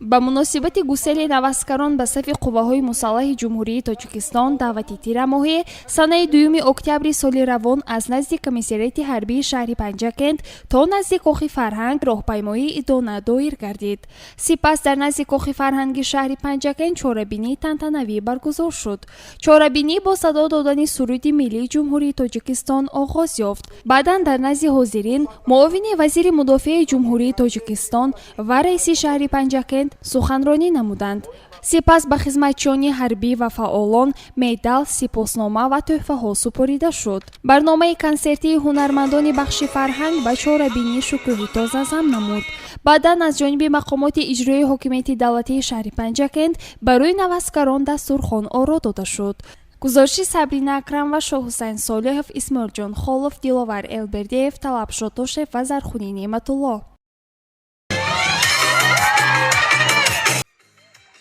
Ба муносибати гусели наваскарон ба сафи қувваҳои мусаллаҳи Ҷумҳурии Тоҷикистон даъвати тирамоҳӣ санаи 2 октябри соли равон аз назди комиссариати ҳарбии шаҳри Панҷакент то назди Кохи фарҳанг роҳпаймоии идона доир гардид. Сипас дар назди Кохи фарҳанги шаҳри Панҷакент чорабинии тантанавӣ баргузор шуд. Чорабинӣ бо садо додани суруди миллии Ҷумҳурии Тоҷикистон оғоз ёфт. Баъдан дар назди ҳозирин муовини вазири мудофиаи Ҷумҳурии Тоҷикистон ва раиси шаҳри Панҷакент суханронӣ намуданд. Сипас ба хизматчиёни ҳарбӣ ва фаъолон медал, сипоснома ва тӯҳфаҳо супорида шуд. Барномаи консертии ҳунармандони бахши фарҳанг ба чорабинӣ шукӯҳи тоза зам намуд. Баъдан аз ҷониби мақомоти иҷроии ҳокимияти давлатии шаҳри Панҷакент барои наваскарон дастурхон оро дода шуд. Гузориши Сабрина Акрам ва Шоҳҳусайн Солиҳов, Исмоилҷон Холов, Диловар Элбердиев, Талаб Шотошев ва Зархунӣ Неъматулло.